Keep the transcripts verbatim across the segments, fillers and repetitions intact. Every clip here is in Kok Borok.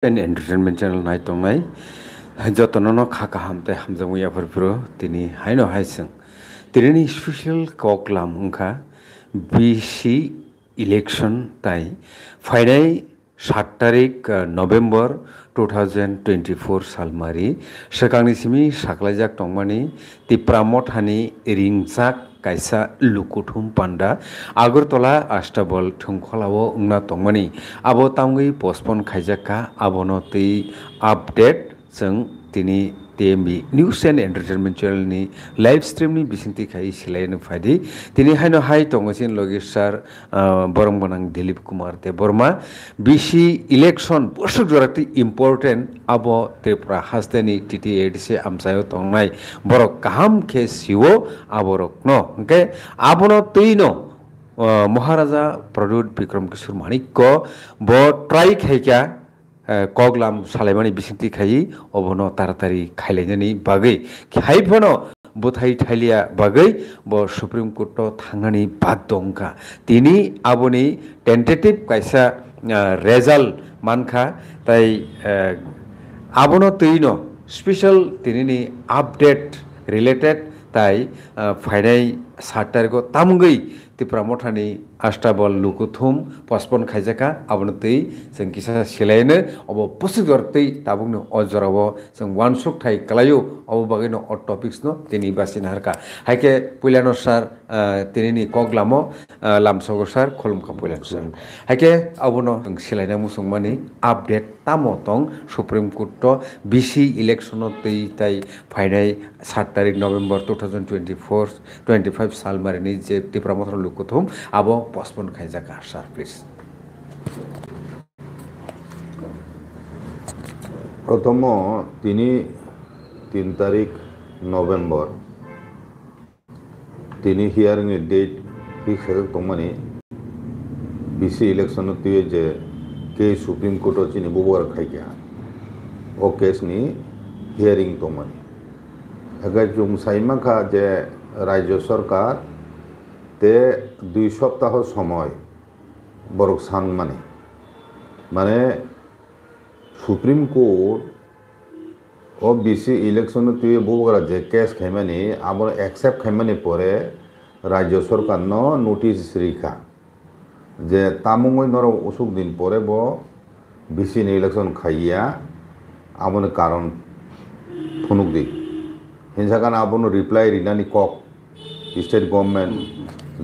and Entertainment Channel nai tongnai jotono no kha kaham tei hamjakmung yaphar phuru tini haino hai chwng tini ni special kok lam wngkha B C election tai phainai sat tarik, uh, November two thousand twenty-four salmari swkangni simi saklaijak tongmani Tipra Mothani ringjak kaisa lukuthum panda Agartala Astabal thwngkholao wngna tongmani abo tamgwi postpone khaijak kha, abono twi update chwng tini T M B News and Entertainment Channel ni live stream ni bisingtwi khai silaino phaidi. Tini haino hai tongo chini logi sir, ah, borok gwnang Dilip Kumar Debbarma. B C election bwswk jora twi important abo Tripura hasteni T T A D C amchaio tongnai borok kaham khe sio aborokno. Hwnkhe abono twino, ah, Maharaja Pradyut Bikram Kishore Manikko bo try khaikha, eh, koklam salaimani bisingtwi khaiwi obono taratari khailainani bagwi. Hai phano bwthai thailia bagwi bo Supreme Court o thangnani baddo wngkha. Tini aboni tentative kaisa, eh, result mankha, tai, eh, abono twino special tinini update related tai, eh, phainai sat tarikh o tamgwi Tipra Mothani Astabal lukuthum postpone khaijakha, abono twi chwng kisa silaino obo bwswk jora twi tabukni o jorao chwng uansuk thai kwlaio, obo bagwino o topics no tini basi naharkha. Haikhe puilano sir, ah, tinini koklamo, ah, lamsogo sir, khulumkha puilano sir. Haikhe abono chwng silaina muchungmani update tamo tong Supreme Court o B C election o twi tai phainai sat tarik November two thousand twenty-four, twenty-five salmarini je Tipra Motha lukuthum abo postpone khaijak kha, sir, please. Protomo tini tin tarik November tini hearing ni date fix khaijak tongmani B C election no twiwi je case Supreme Court o chini bubagra khaikha o case ni hearing tongmani. Hake chwng sai mankha je Rajya Sarkar te dui soptaho somoi borok sanmani. Mane Supreme Court o B C election no twiwi bubagra je case khaimani, abono accept khaimani pore Rajya Sarkar no notice rikha je tamungwi norok usuk din pore bo B C ni election khaiya, aboni karon phunukdi. Hinsa gana abono reply rinani kok state government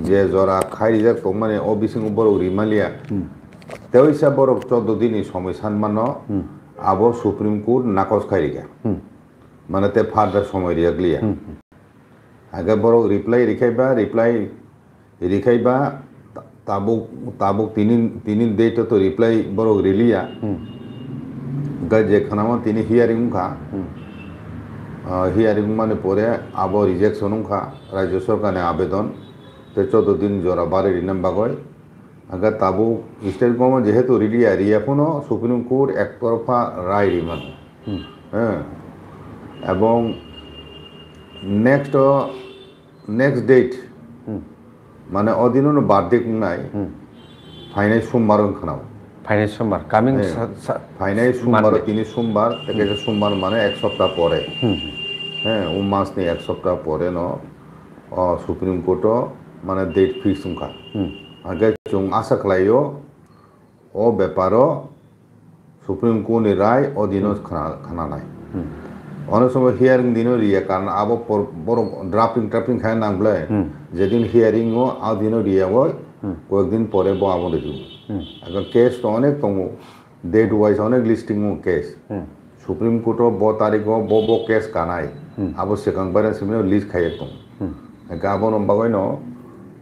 je jora khai rijak tongmani o bisingo borok rimaliya. Hmm. Teisa borok chordo dini somoi sanmano Hmm. abo Supreme Court nakos khai rikha. Hmm. Mane te further somoi riyak liya. Hmm. Hake borok reply rikhai ba, reply rikhai ba, ta-, tabuk, tabuk tinin, tinin date to reply borok riliya. Hmm. Ga je khanama tini hearing wngkha. Hmm. Ah, hearing wngmani pore abo rejection wngkha Rajya Sarkar ni abedon. Te chordo din jora bari rina bagoi. Aga tabuk state government jehetu riliya, riya phano Supreme Court ektorpha rai rimano. Hmm. Eh. Ebong next o, next date, Hmm. mane o dinono verdict wngnai, Hmm. phainai sombar wngkha nao. Phainai sombar, coming Eh, sa-, sa-, phainai sombar, Monday. Tini sombar, Hmm. tei kaisa sombar mane ek sopta pore. Hmm. Eh, o mas ni ek sopta pore no, o Supreme Court o mane date fix wngkha. Hmm. Hake chwng asa khlaio, o beparo Supreme Court ni rai o dino Hmm. khna-, khnanai. Hmm. Ono somo hearing dino riya, karon abo por-, borok drafting, drafting khaina nang ble. Hmm. Jedin hearing o, a dino riya o, Hmm. koyek din pore bo abo rijio. Hmm. Ekha case to onek tongo, date wise onek listing o case. Hmm. Supreme Court o bo tarikh o bo, bo case kanai. Hmm. Abo swkang baira simi no list khaiya tong. Hmm. Hingke abono bagwi no,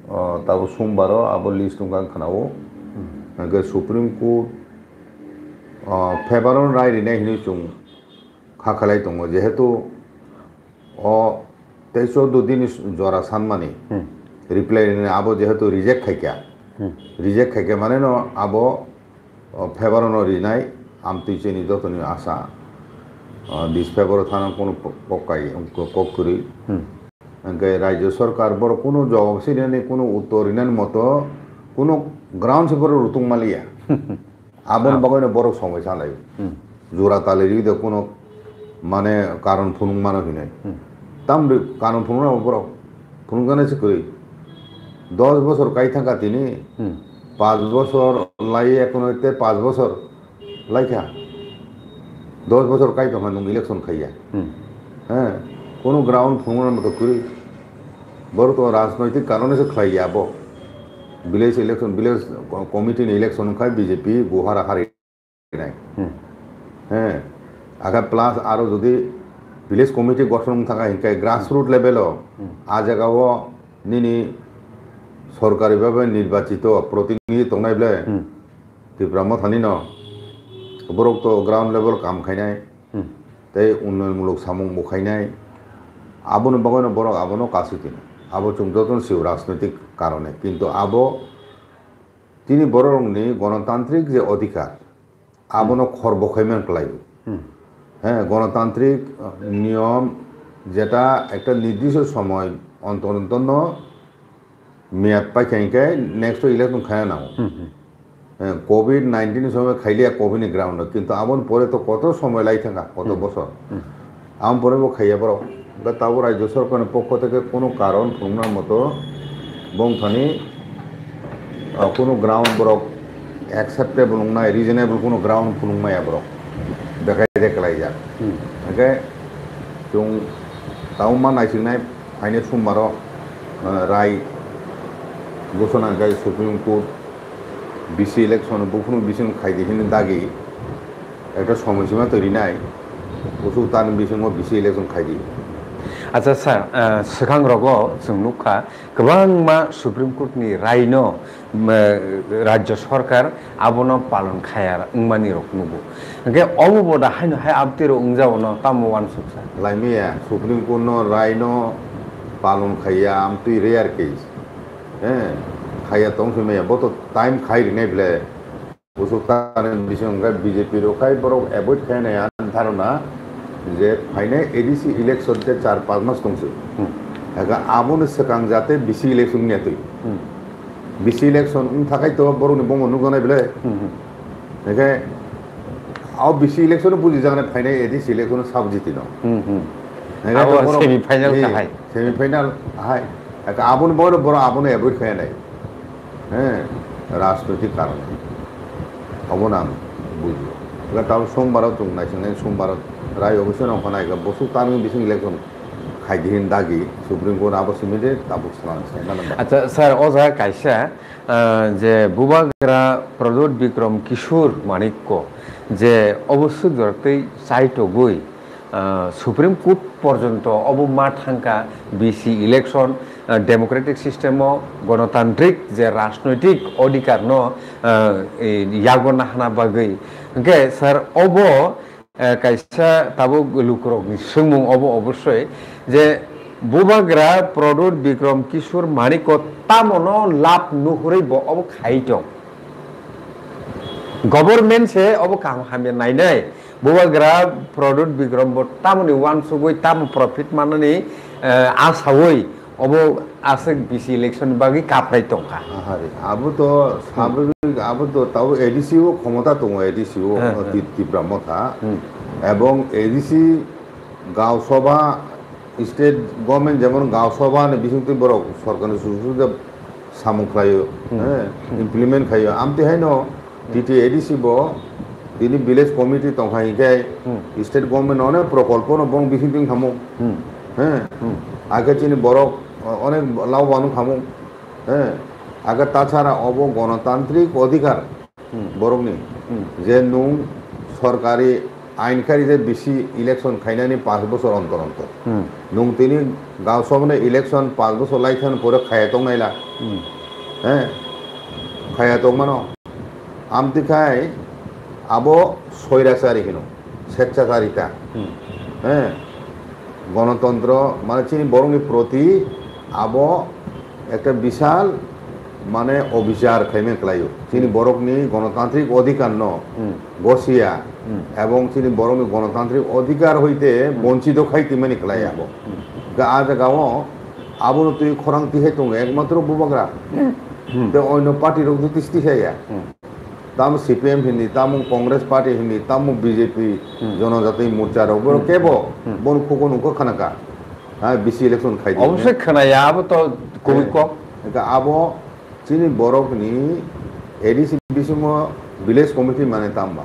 o, tabo sombar o abo list wngkha wng khna o. Hmm. Hingke Supreme Court, o, favour o rai rinai hinwi chwng kha khlai tongo, jehetu o tei chordo din ni jora sanmani Hmm. reply rinai abo jehetu reject khaikha. Hmm. Reject khaikha mane no abo o, favour no rinai, amtwi chini jotoni asa, o, disfavour o thana kunu kok kai, kok kwrwi. Hmm. Hingke Rajya Sarkar borok kunu jawab sinani, kunu uttor rinani moto, kunu grounds borok rutung maliya. Aboni Ah. bagwi no borok somoi salai. Hmm. jura tali ri de kuno mane karon phunuk mano hinai. Hmm. Tam ri karon phunuk na borok phunuk jana se kwrwi. Dos bosor kai thangka tini, Hmm. Pas bosor lai ekono te pas bosor lai kha. Dos bosor kai tongkha nung election khaiya. Hmm. He, kuno ground phunuk na to kwrwi. Borok to rajnoitik karone se khlaiya bo. Village election, village co-, committee ni election khai B J P guhara hari. Nai. Hmm. He, akhe plus aro jodi village committee gothon wng thangkha hinkhe grassroot level o Hmm. a jaga o nini sorkari bhabe nirbachito protinidhi tongnai ble Hmm. Tipra Mothani no borok to ground level kam khainai Hmm. tei unnoyonmulok samung bo khainai aboni bagwi no borok abono kasui tino abo chwng jotono sio rajnoitik karone kintu abo tini borok rokni gonotantrik je odhikar abono khor bokhai man klai. Hmm. He, gonotantrik niyom jeta ekta nirdisho somoy ontor ontor no meyad paikha hinkhe next o election khaya nango. Hmm, hmm. He, covid nineteen ni somoy khailiya covid ni ground o, kintu aboni pore to koto somoy lai thangkha, koto Hmm. bosor. Hmm. Ang pore bo khaiya borok. Hwnkhe tabuk Rajya Sarkar ni pokho theke kunu karon phunukna moto bongthani, ah, kunu ground borok acceptable wngnai, reasonable kunu ground phunuk maya borok. Bekhai de kwlaijak. Hmm. Hwnkhe chwng tabuk ma naisiknai phainai sombaro, ah, rai ghoshona hwnkhe Supreme Court B C election buphuru bising khaidi hini dagi. Ekta somoy sima twi rinai, kuchuk tarni bisingo B C election khaidi. Acha sir, ah, swkang rogo chwng nukha, kwbangma Supreme Court ni rai no, mm, Rajya Sarkar abono palon khaya wngmani rok nugo. Hwnkhe omo bo da haino hai abtwi rok wngjago no tamo uansuk sa? Laimaya, Supreme Court no rai no palon khaiya amtwi rare case. He, khaiya tong swi maya, bo to time khai rinai ble. Kuchuk tarni bising hwnkhe B J P rok khai borok avoid khainai ani dharona je phainai A D C election khe char panch mas tongsi. Hmm. Hwnkhe aboni swkang jate B C election wngya twi. Hmm. B C election wng thakai to borokni bomo nukjaknai belai. Hmm, hmm. Hwnkhe o B C election bujijaknai phainai A D C election sab jiti no. Hmm, hmm. Hwnkhe Abo to borok semi final ni kahai. Semi final hai. Hwnkhe aboni borok, borok abono avoid khainai. He, rajnoitik karon. Obo nang bujio. Ga tabo sombaro chwng naisingnai sombaro rai office no phana ga bosuk tarni bising election khaidi hin dagi Supreme Court abo simi de tabuk salang sai mano ba. Acha sir, o jaga kaisa, ah, je Bubagra Pradyot Bikram Kishore Manikko je obo sujor tei chaitogwi ah, Supreme Court porjonto obo ma thangkha B C election, ah, democratic system o gonotantrik je rajnoitik odhikar no, ah, e, yago nahana bagwi. Hwnkhe sir obo, eh, kaisa tabuk lukurokni swngmung obo obossoi je Bubagra Pradyot Bikram Kishore Manikko tamono lab nuhurwi bo obo khai tong. Government se obo kaham hamya nainai. Bubagra Pradyot Bikram bo tamoni uansugwi tamo profit manani, eh, asawi obo aswk B C election bagwi kaprai tongkha. Ahari, abo to Hmm. sababik, abo to tabo A D C o khomota tongo, A D C o, Hmm, hmm. Ti-, Tipra Motha. Hmm. Ebong A D C Gaon Sabha, state government jemon Gaon Sabha ni bisingtwi borok sorkarni sujuk sujuk samung khlaio, Hmm. eh, Hmm. implement khaio. Amtwi haino Hmm. T T A D C bo tini village committee tongkha hinkhe Hmm. state government no onek prokolpo no bong bisingtwi khamung. Hmm. Eh, Hmm. Akhe chini borok, o-, onek laboban khamung. Eh, akhe tachara obo gonotantrik odhikar Hmm. borokni Hmm. je nung sorkari ain kari je B C election khainani panch bosor ontor ontor. Hmm. Nung tini Gaon Sabha ni election panch bosor lai thani pore khaya tong naila. Hmm. He? Khaya tong mano. Amtwi khai abo soirachari hino, sechachari ta. Hmm. He? Gonotontro, mane chini borokni proti abo ekta bisal, mane, obichar khaimani khlaio. Chini Hmm. borokni gonotantrik odhikar no Hmm. gosiya Hmm. ebong chini borokni gonotantrik odhikar hoite Hmm. bonchito khai twimani khlai Hmm. abo. Hmm. Ga a jaga o abono twi khorang tihai tongo ekmatro Bubagra. Hmm. Te oino party rok twi tihai ya. Hmm. tamo C P M hindi, tamo Congress Party hindi, tamo B J P, Hmm. Jonojati Morcha rok, borok Hmm. kebo Hmm. bono khugo nungkho khanaka. Ha, B C election khai di. Obosoi khwnaya, abo to kubui Eh, kok. Eka abo chini borokni A D C bisingo village committee mane tamba.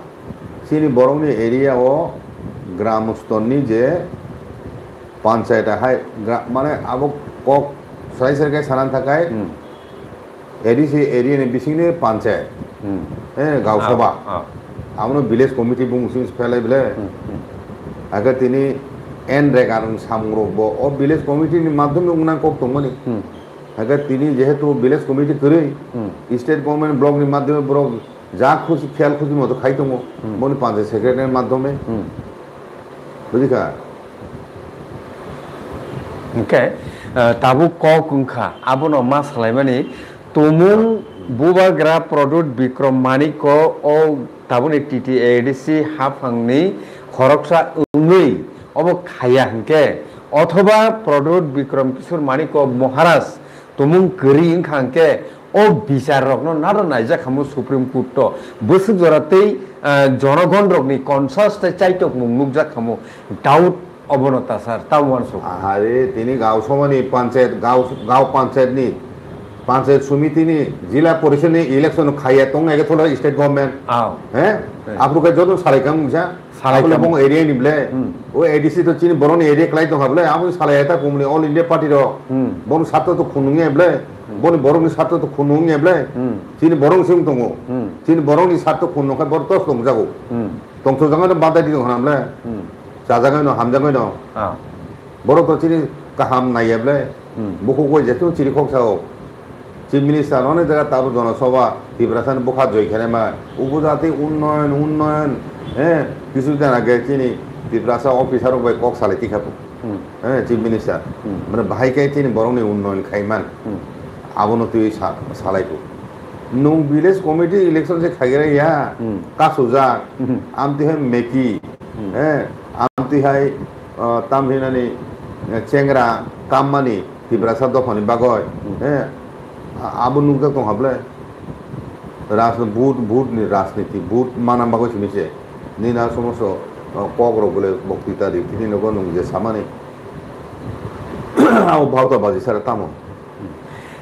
Chini borokni area o gram stonni je panchayat hai gra-, mane abo kok sai sai kai sanan thakai Hmm. A D C area ni bisingni panchayat. Hmm. Eh, gaon Ah, sabha. Ah. Abono village committee bung sing phelai bele. Hmm, hmm. Aga tini en rega rung samung rok bo o village committee ni madhyome wngnang kok tongmani. Hmm. Aga tini jehetu village committee kwrwi, Hmm. State government block ni madhyome borok ja khusi khel khusi moto khai tongo. Hmm. Boni panchayat secretary ni madhyome. Hmm. Bujikha? Hwnkhe, eh, tabuk kok wngkha, abono ma salaimani tumung bubagra Pradyut Bikram Manikko o tabukni T T A D C haphangni khoroksa wngwi obo khaiya hwnkhe, othoba Pradyut Bikram Kishore Manikko Maharaj tumung kwrwi wngkha hwnkhe, o bichar rokno naro naijak khamu Supreme Court o. Bwswk jora tei, ah, jonogon rokni conscience tei chaitokmung nukjak khamu. Doubt obono ta sir, ta uansuk. Ahare tini gaon sabhani panchayat, gaon, gaon panchayat ni, panchayat samiti ni, jila porishad ni election khaiya tong ege thola state government. Ah. He? Hmm. Aphuru khe joto salai kang mungsa. Salai Abole kamo. Bong area ni ble. Hmm. O A D C to chini borok ni area klai tong ha ble. Abo salai eta kumni All India Party ro. Hmm. Bong sarto to khunung ye ble. Hmm. Boni borok ni sarto to khunung ye ble. Hmm. Chini borok sing tongo. Hmm. Chini borok ni sarto khunung khe bor tos tong jago. Hmm. Tong to janga badai di tong ha ble. Hmm. Chajagai no, hamjagai no. Ah. Borok to chini kaham naiya ble. Hmm. Bukhuk bai jeto chiri khok sao. Chief Minister no jaga tabo Jana Sabha Tiprasa ni bukha joi khaima. Ubu jati unnoyon, unnoyon. Eh, kisu jana ge chini Tiprasa officer rok bai kok salai tikha. Hmm. Eh, Chief Minister. Hmm. Mane bahai kai chini borok ni unnoyon khaiman. Hmm. Abono twi sa-, salai ko. Nung village committee election se khagira ya. Hmm. Kasujak. Hmm. Amti hai meki. Hmm. Eh, amti hai, ah, tam hinani, eh, chengra kammani Tiprasa dophani bagoi. Hmm. Eh, a-, abo nukjak tong ha ble. Rajni-, vote, vote ni rajniti, vote mana bagoi simi se. Nini a somosto, ah, kok rok bole boktita di, tini nogo nung je samani. Abo bhabta baji sara tamo.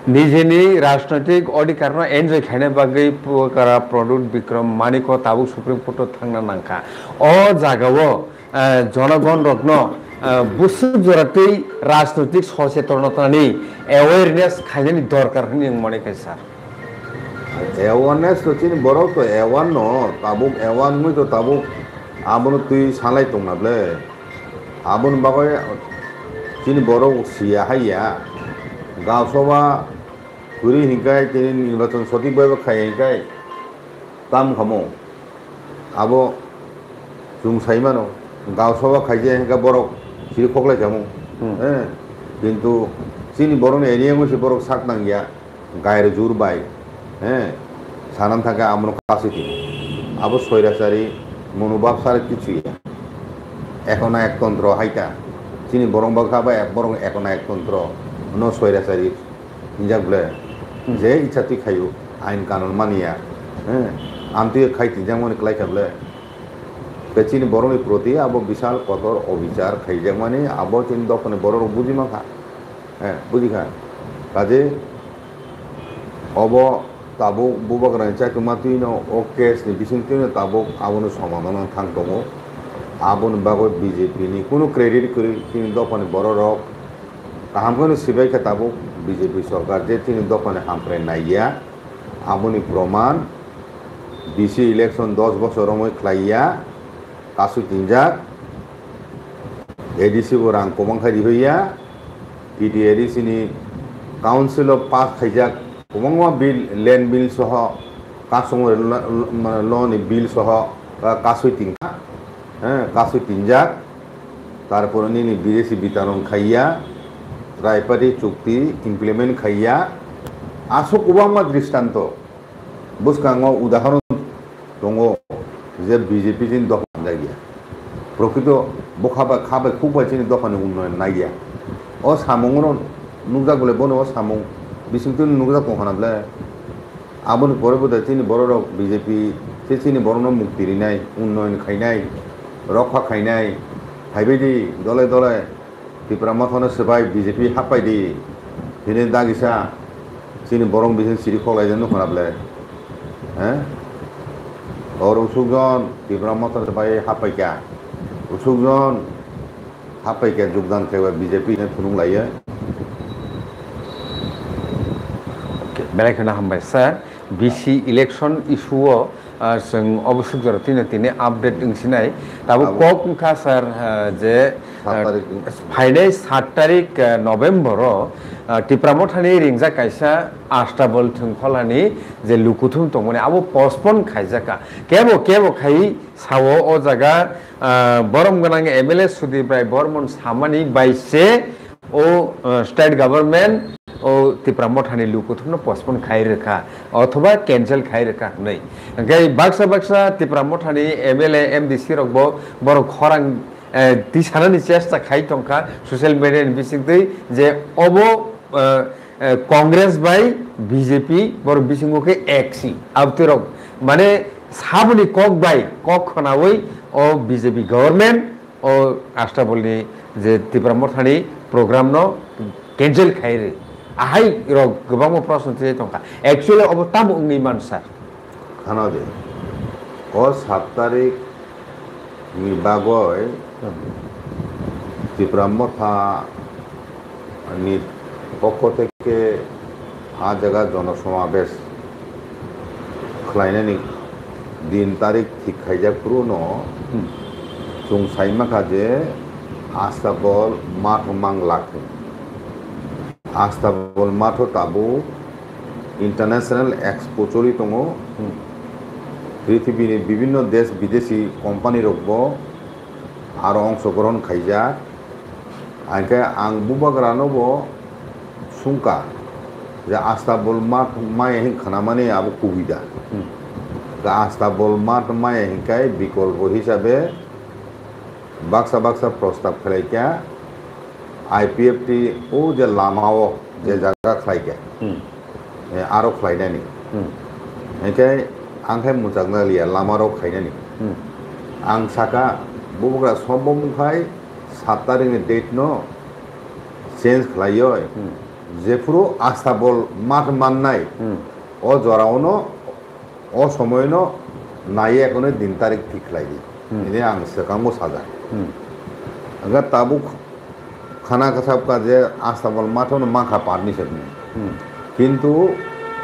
Nijeni rajnoitik odhikar no enjoy khaina bagwi pukara Pradyut Bikram Manikko tabuk Supreme Court o thangna nangkha. O jagao, eh, jonogon rokno, eh, bwswk jora twi rajnoitik sochetonatani awareness khainani dorkar hwnwi ang mone kha sir. Awareness to chini borok to aware no, tabuk aware wngwi to tabuk abono twi salai tongna ble. Aboni bagwi chini borok siya haiya. Gaon sabha kwrwi hinkai tini nirbachon sothik bai bo khai hinkai tam khamo. Abo chwng sai mano, gaon sabha khaijak hingkha borok chiri khoklai chamung. Hmm. Eh, kintu chini borokni area wngwi se borok sak nangya, gair jur bai, eh, sanan thangkhe amono kasui tini. Abo soirachari monobhab sara kichu ya. Ekona ektontro hai ta. Chini borok bwkha bai borok ekona ektontro no soirachari hinjak ble. Hmm. Je icha twi khaio, ain kanun mania. Eh, amtwi khai tinjakmani klai kha ble. Tei chini borokni proti abo bisal kotor obichar khaijakmani abo chini dophani borok rok buji mankha. Eh, buji kha. Kaje obo tabuk bubagrani chaitokma twino o case ni bising twino tabuk abono somadhan thang tongo. Aboni bagwi B J P ni kunu credit kwrwi chini dophani borok rok kaham kheno sibai kha tabuk B J P sorkar je chini dophani hamkrai naiya. Aboni proman B C election dos bosor romwi khlaiya, kasui tinjak, A D C bo rang kwbang khai rihoya, T T A D C ni council o pass khaijak kwbangma bill, land bill soho, kasung lo-, lo-, lo ni bill soho, ah, kasui tingkha, eh, kasui tinjak, tarpore nini bidesi bitarong khaiya, Triparty chukti implement khaiya, aswk kwbangma dristanto. Bwskango udahoron tongo je B J P chini dopha hamjakya. Prokrito bwkha bai kha bai khuk bai chini dophani unnoyon naiya. O samungrok nukjak bole bono o samung bisingtwi nukjak tong khana bole. Aboni pore bo de chini bororok B J P se chini borokno mukti rinai, unnoyon khainai, rokha khainai, phaibaidi dole dole Tipra Mothano swbai B J P happaidi. Hini dagisa chini borok bising siri khoklaijak nukho na ble? Eh? Or usukjon Tipra Mothano swbai happaikha. Usukjon happaikha jogdan khaiba B J P hwnwi phunuk laiya. Belai kheno hambai sir, B C election issue o, ah, chwng obo sukjaro tini tini update wngsinai. Tabuk kok wngkha sir, ah, je, ah, phainai sat tarik, ah, November o, ah, Tipra Mothani ringjak kaisa Astabol Thwngkholani je lukuthum tongmani abo postpone khaijakha. Kebo kebo khai sao o jaga, ah, borom gwnang M L A Sudip Rai Bormon samani bai se o, ah, state government o Tipra Mothani lukuthumno postpone khai rwkha othoba cancel khai rwkha hwnwi. Hwnkhe baksa baksa Tipra Mothani M L A, M D C rokbo borok khorang, eh, tisanani chesta khai tongkha social media ni bisingtwi je obo, eh, eh, Congress bai B J P borok bisingo khe ek si. Abtwi rok mane saboni kok bai kok khwnawi o B J P government o Astabolni je Tipra Mothani program no cancel khai rwi. Ahai rok kwbangma proshno twi tongkha. Actually obo tamo wngwi man sir? Khana de. O sat tarik ni bagoi Tipra Motha ni pokho theke a jaga jono somabesh khlainani din tarik thik khaijak phuru no Hmm. chwng sai mankha je Astabol matho mang lak hwn. Astabol matho tabuk International Expo choli tongo. Hmm. Prithibini bibhinno desh bidesi company rokbo aro ongshogrohon khaijak. Hinkhe ang bubagrano bo sungkha je Astabol math maya hin khanamani abo kubui da. Hmm. Ga Astabol math maya hinkhai bikolpo hisabe baksa baksa prostab khlaikha I P F T o je lamao je Hmm. jaga khlaikha. Hmm. Eh, aro khlainani. Hmm. Hinkhe ang khe muchakna liya, lama rok khainani. Hmm. Ang saka, bubagra sombom wngkhai sat tarikni date no change khlaioi. Hmm. Jephuru Astabol math mannai, Hmm. o jorao no, o somoy no naiye ekono din tarik thik khlai di. Hmm. Ini ang swkango sajak. Hmm. Aga tabuk khana kha sabkha je Astabol matho no mankha permission ni. Hmm. Kintu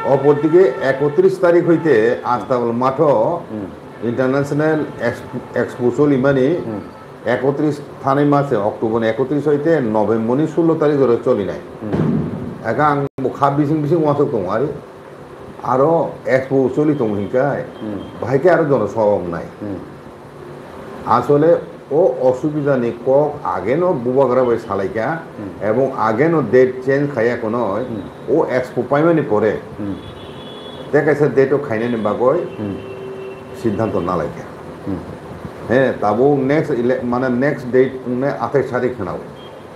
opordike ekotris tarik hoite Astabol matho Hmm. International Exp-, Expo cholimani Hmm. ekotris thanai mase October ni ekotris hoite November ni sullo tarik jora cholinai. Hmm. Eka ang bo kha bising bising wasuk tongo ari. Aro Expo choli tongo hinkai. Hmm. Bahai khe aro jono sobok nai. Hmm. Asole o osubidani kok ageno bubagra bai salaikha Hmm. ebong ageno date change khaiya kono Hmm. o Expo paimani pore Hmm. te kaisa date o khainani bagoi Hmm. siddhanto nalaikha. Hmm. He, tabuk next ele-, mane next date wngnai athais tarik hwnao.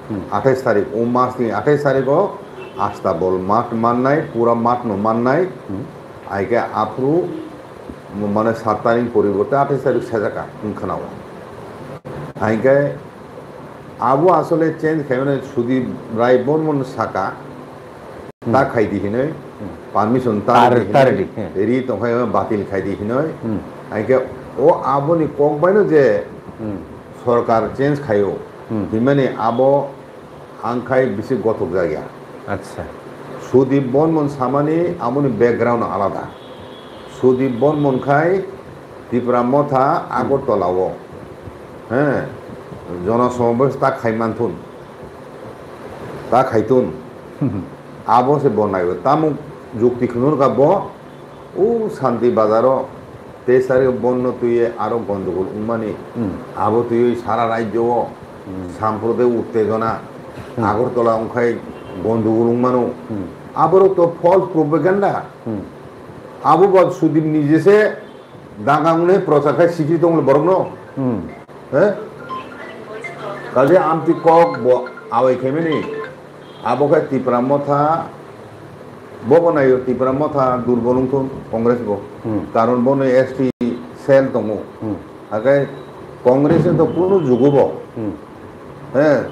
Hmm. Athais tarik, o mas ni athais tarik o Astabol math mannai, pura math no mannai. Hmm. Aike aphuru mo-, mane sat tarik poriborte athais tarik sajaka wng khwnao. Aike abo asole change khaimani Sudip Rai Bormon saka, Hmm. ta khaidi hinoi, Hmm. permission ta Tar-, ridi hinoi, ta ridi, hmm. ri tongkhai batil khaidi hinoi. Hmm. Aike o aboni kok baino je Hmm. sorkar change khaio, Hmm. himani abo angkhai bisi gothok jakya. Acha. Sudip Bormon samani aboni background alada. Sudip Bormon khai Tipra Motha Agartala o, he, jono somabesh ta khai manthun, ta khaitun. Abo se bo naiyo. Tamo jukti khunur ka bo, o Shanti Bazar o teis tarik o bonno twiwi aro gondogol wngmani. Hmm. Abo twiwi sara rajyo o Hmm. samprodayo uttejona. Hmm. Agartala wngkhai gondogol wngmano. Hmm. Aborok to false propaganda. Hmm. Abo ba Sudip nije se danga wngwi prochar khai sikri tonglo borokno. Hmm. He? Kaje amtwi kok bo awai khaimani. Abo khe Tipra Motha Bobo naio Tipra Motha durbol wngthun Congress bo. Hmm. Karon bono S T cell tongo. Hmm. Haikhe Congress to kunu jugo bo. Hmm. He,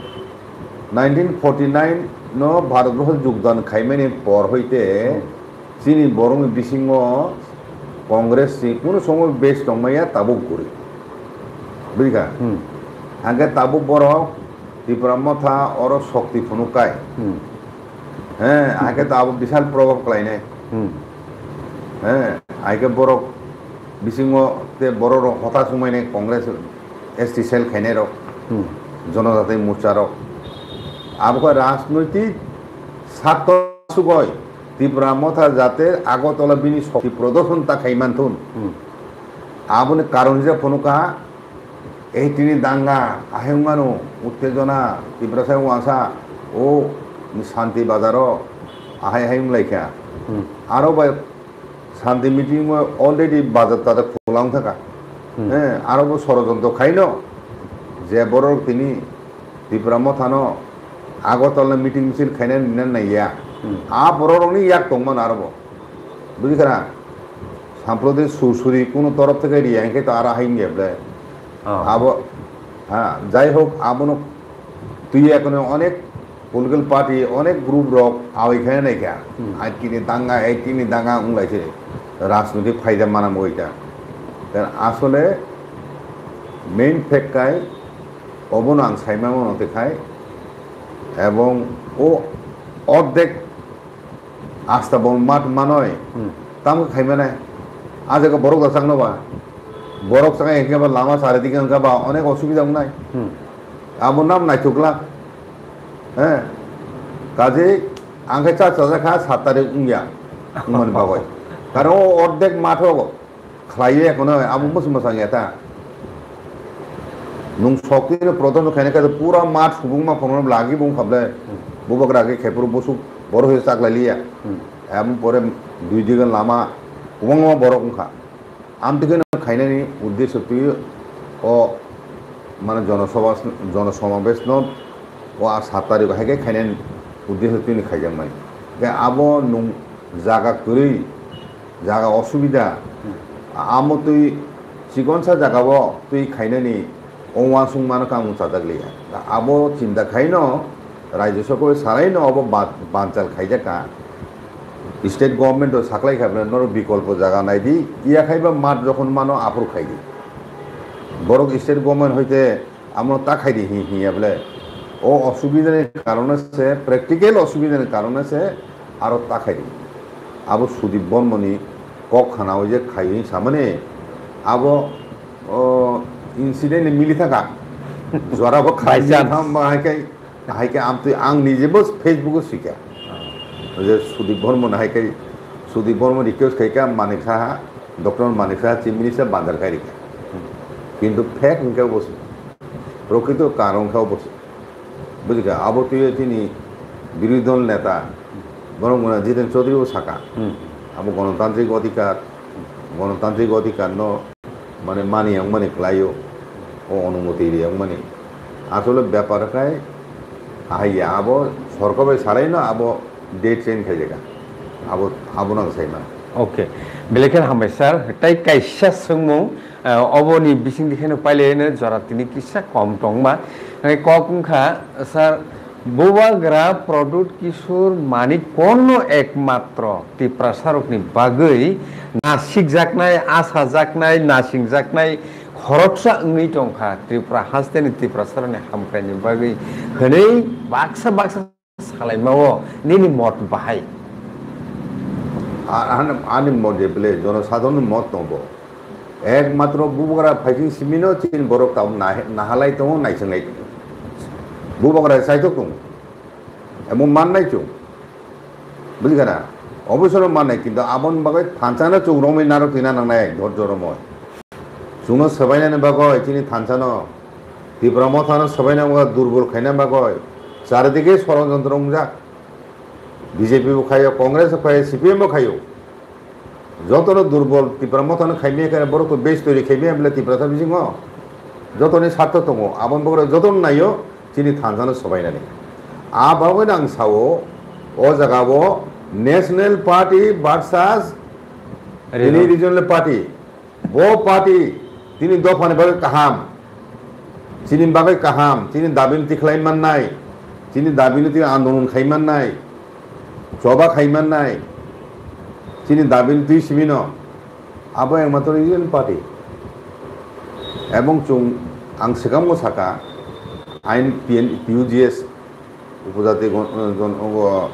nineteen forty nine no Bharat Borso jogdan khaimani por hoite Hmm. chini borokni bisingo Congress ni kunu somoy base tongmaya tabuk guri. Bujikha? Hmm. Hake tabuk borok Tipra Motha oro shokti phunuk kai. Hmm. He, hake to abo bisal probab khlainai. Hmm. He, hake borok bisingo te borok rok hota sumai nai Congress S T cell khainai rok. Hmm. Jonojatai Morcha rok. Abo khe rajnoitik sartho sugoi Tipra Motha jate Agartala bini shokti prodorshon ta khai manthun. Hmm. Aboni karon hwnjak phunuk kha, ei tini danga, ahai wngmano, uttejona, Tiprasa wngsa, o Shanti Bazaro, ahai ahai wnglaikha. Hmm. Aro bai Shanti meeting o already bazar tata khulong thaka. Hmm. Eh, aro bo sorojontro khaino, je borok tini Tipra Mothano Agartala meeting misil khaina nina naiya. Hmm. A borok rokni yak tongmano aro bo. Bujikha na? Samprodin sursuri kuno torof theke riya, hinkhe to aro hai wngya ble. Oh. Abo, ha, jai hok, abono twi ekono onek political party, onek group rok awai khaina naikha. Hmm. Ai kini danga, ai kini danga wnglaise rajnoitik phaida mana moita. Dan asole main fact kai obono ang saima mano te khai, ebong o ordek Asta bol mat manoi. Hmm. Tamo khai mane. A jaga borok da chakno ba. Borok chakha hinkhe ba lama chari dige wngkha ba onek osubida wngnai. Hmm. Abo nam naithokla. He. Kaje ang khe cha cha kha sat tarik wngya. Wngmani bagoi. Karon o ordek mathogo. Khlaiwi ekono abo muchung mwchang ya ta. Nwng sok twi no proton khaina khe pura mat subung ma phone lagi bung khable. Bubagra khe khepuru busuk boro hoi chak lai liya. Hmm. Abo pore dui digan lama kwbangma borok wngkha. Amtwi kheno khainani uddesho twi o mane jonosabha, jonosomabes no o a sat tarik hai khe khainani uddesho twi khaijak mai. Khe abo nwng jaga kwrwi jaga osubida, amo twi chikonsa jagao twi khainani o uansuk mano kang chajak liya. Abo chinta khaino Rajya Sabha salai no abo ba-, banchal khaijak ka. State government o saklai kha bwle norok bikolpo jaga nai di, iya khai ba mat jokhon mano aphuru khai di. Borok state government hoite amo ta khai di hi, hiya bwle. O osubida ni karone se, practical osubida ni karone se aro ta khai di. Abo Sudip Bormoni kok khana o je khai hi samani abo, o, incident ni mili thaka. Jora bo khai By chance. Tham ba hai khai, hai khai amtwi ang nije bo Facebook o sikha. Je Sudip Bormon hai khai, Sudip Bormon request khai kha Manik Saha, Doctor Manik Saha Chief Minister banjar khai rikha. Kintu fake hwnkhe bo se. Prokrito karon khe bo se. Bujikha, abo twi tini birodhi dol neta, borok mwnwi Jiten Chaudhary bo saka. Hmm. Abo gonotantrik odhikar, gonotantrik odhikar no mane mani yang mani klaio, o onumoti ri yang mani. Asole bepar khai ahai ya, abo sorkar bai salai no abo date change khai jaga. Abo, abo nang sai man. Okay. Belai khe hambai sir. Tai kaisa swngmung, ah, oboni bising dikheno paileno jora tini kisa kom tongma. Hai kok wngkha, sir, Bubagra Pradyut Kishore Manik Korno ekmatro Tiprasarokni bagwi nasikjaknai, asajaknai, nasingjaknai khoroksa wngwi tongkha Tripura hasteni Tiprasarokni hamkraini bagwi hwnwi baksa baksa salaimao nini mot bahai? A-, ani, ani mot je bele jonosadharon ni mot tongo. Ekmatro Bubagra phaising simino chini borok tabuk nahe-, nahalai tongo, naiswnglai tongo. Bubagra saitok tongo. Emo mannai chwng. Bujikha na? Oboisano mannai, kintu aboni bagwi thansa no chwng romwi narwk twina nangnai, dhorjo romwi. Chwngno swbainani bagwi chini thansa no Tipra Mothano swbaina wngkha durbol khaina bagwi charidike sorojontro wngjak. B J P bo khaio, Congress bo khaio, C P M bo khaio. Jotono durbol Tipra Mothano khaimya khe borok to base twi khaimya bwle Tiprasa bisingo. Jotoni sartho tongo, aboni bagwi jotono naio chini thansano swbainani. A bagwino ang sao, o jagao National Party versus tini regional party. Bo party tini dophani bagwi kaham, chini bagwi kaham, chini dabini tikhlai mannai, chini dabini twi andolon khai mannai, choba khai mannai, chini dabini twi simino, abo ekmatro regional party. Ebong chwng, ang swkangbo saka, ain P N, P U G S, upojati gon-, gon-, o,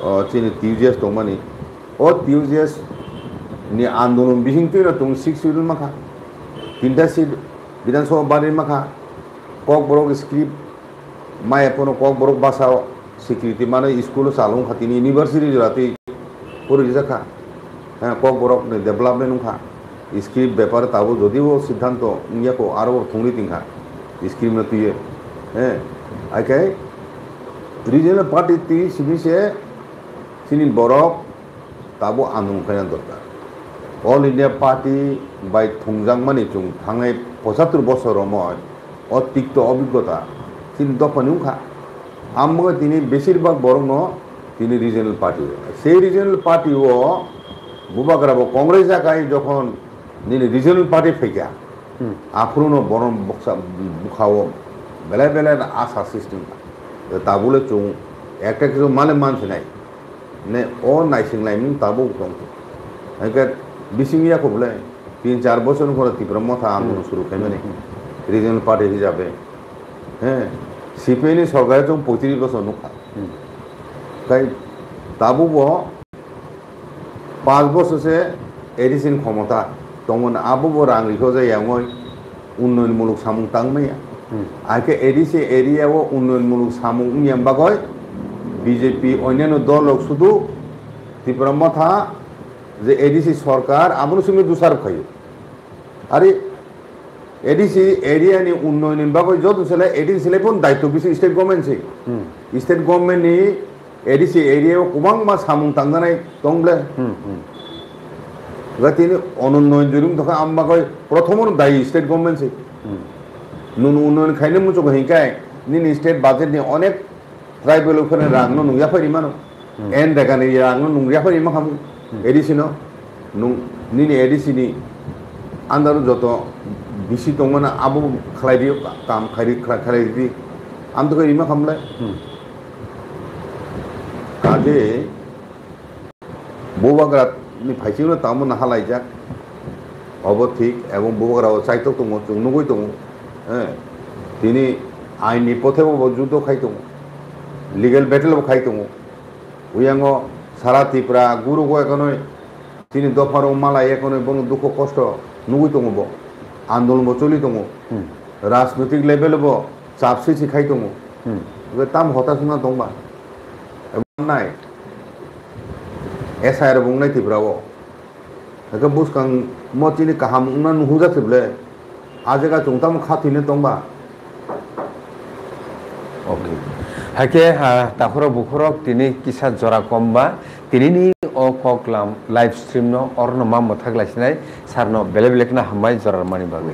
o, chini T U G S tongmani. O T U G S ni andolon bising twino tong six schedule makha. Tinta seat Bidhan Sabha bari makha. Kokborok script maya pono Kokborok basa o sikriti mano school o chalung kha tini university jora twi pori rijak kha. Kokborok ni development wngkha. Script bepar tabuk jodibo siddhanto wngya kho, aro bo thungwi tingkha script no twiwi. He, hai khe regional party twi simi se chini borok tabuk andolon khaina dorkar. All India Party bai thungjakmani chwng thangnai pochattor bosor romwi o tikto obiggota chini dophani wngkha. Amwngwi tini besir bak borokno tini regional party o. Sei regional party o bubagra bo Congress jakai jokhon nini regional party phaikha, hmm, aphuru no borom boksa bukha o belai belai no asa system. Tabule chwng ekta kisu male mansinai. Ne o naising laimung tabuk tong. Hingke bising ya kho bole tin char bosor ni khoro Tipra Motha amono suru khaimani. Hmm. Regional party hisabe. He, C P I ni sorkar chwng poitris bosor nukha. Hmm. Tai tabuk bo panch bosor se A D C ni khomota tongmani, abo bo rang rikho jaya wngwi unnoyon muluk samung tang maya. Hmm. Hai khe A D C area o unnoyon muluk samung wngya bagwi B J P onyanno dol rok sudu Tipra Motha je A D C sorkar abono simi dusarop khaio. Ari A D C area ni unnoyon ni bagwi joto sele A D C sele pon daityo bisi state government se. Hmm. State government ni A D C area o kwbangma samung tangjanai tong ble. Hmm, hmm. Ga tini ononno injurum tokha, am bagwi prothomo no dayi state government se. Hmm. Nunu unnoyon khaina muchungo hinkai nini state budget ni onek tribal welfare ni rang no nung yaphai rimano. Hmm. N rega ni rang no nung yaphai rima khamu. Hmm. A D C no. Nung nini A D C ni under o joto bisi tongmana abo khlai dio, kam khlai, khlai, khlai di. Am to khe rima khamle. Hmm. Kaje bubagra ni phaising no tamo na halaijak. Obo thik, ebong bubagra o chaitok tongo, chwng nugwi tongo. Eh, tini ain ni pothe bo judo khai tongo. Legal battle bo khai tongo. Uyango sara Tripura guru go ekonoi Chini dopharok malai ekonoi bono dukho kosto nugwi tongo bo. Andolon bo choli tongo. Hmm. Rajnoitik level bo chap swi swi khai tongo. Hmm. Bo tam hotas wngna tongba. Nai. S I R bo wngnai Tripura o. Hake bwskang mo chini kaham wngna nuhujak se ble. A jaga chwng tamo kha thwina tongba. Okay. Hakhe, ha, takhurok bukhurok tini kisa jora komba, tinini o koklam live stream no orno ma mwthak laisinai, sir no belai belai kheno hambai jora rwmani bagwi.